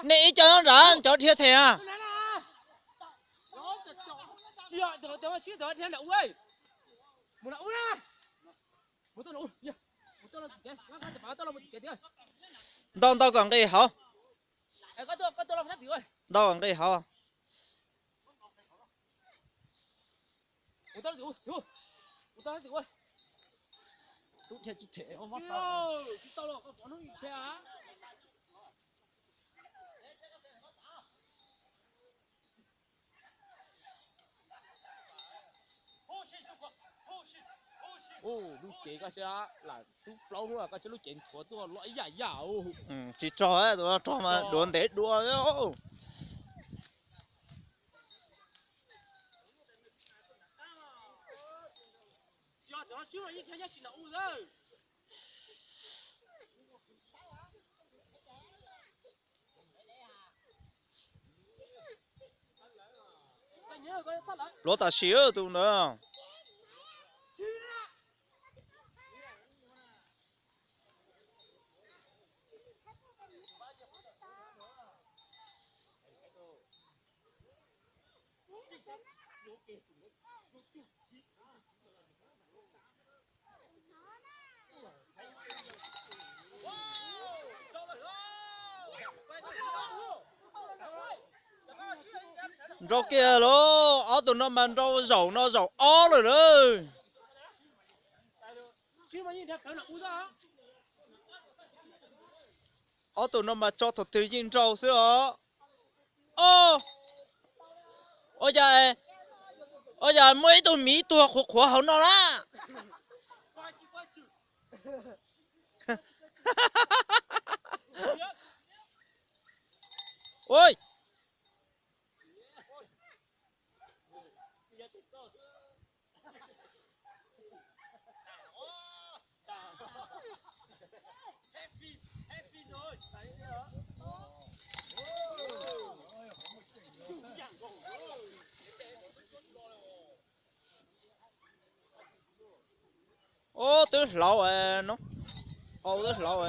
Nej ib co nyob nrad, cov dhia them a. Ntau ntau kom nqis hauv. Ntau kom nqis hauv. Lub cev koj saib, lam xub plaub hnub koj saib lub cev nthuav tuaj loj ib yam yam. Tsis rog, tus no rog mas duav ntev dua. Pluav tam sim tus ntawd. Nrau kiag lauj, ob tug no mas nrau zaum no zaum ob lawm lauj. Ob tug no mas tso thaum twg yeej nrau xwb os. Ua cas, ua cas muaj ib tug miv tuag qhuav qhuav hauv no na. Ui. Ub, twb hlauv no, au twb hlauv.